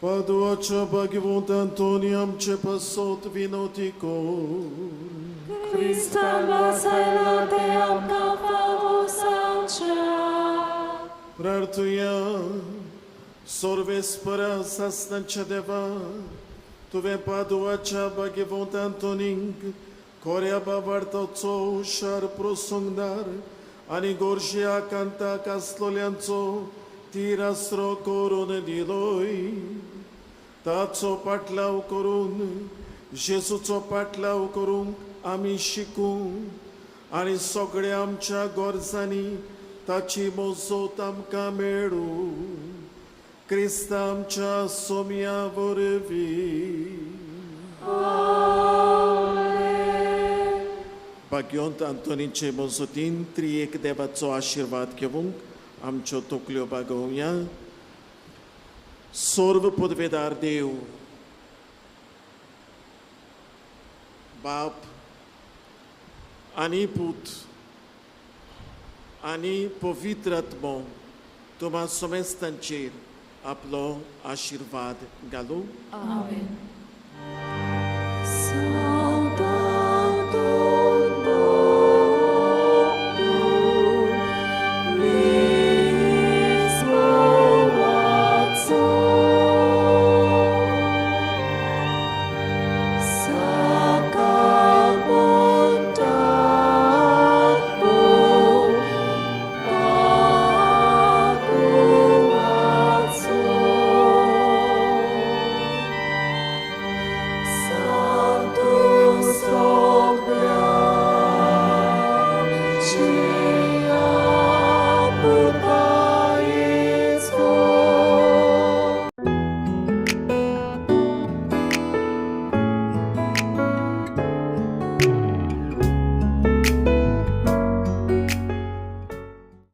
पादुआच्या भाग्यवंत आंतोनी आमचे पासत विनवती कर. क्रिस्तान वासायला तें आमकां फावो जावचें. प्रार्थुया. सर्वेस्परा, सासणाच्या देवा, तुवें पादुआच्या भाग्यवंत आंतोनीक खोऱ्या भावार्थाचो हुशार प्रसंगदार आनी गोरशे आकांताक आसलोल्यांचो तीर आसरो करून दिलोय. ताचो पाटलाव करून जेजूचो पाटलाव करूंक आमी शिकूं आनी सगळ्या आमच्या गरजांनी ताची मजत आमकां मेळूं. क्रिस्ता आमच्या सोम्या वरवीं. भाग्योंत आंतोनीचे मजतीन त्रिएक देवाचो आशिर्वाद घेवंक आमच्यो तकल्यो बागोवया. सर्व पदवेदार देव बाप आनी पूत आनी पवित्र आत्मो तुमा समेस्तांचेर आपलो आशिर्वाद घालूं. आमेन.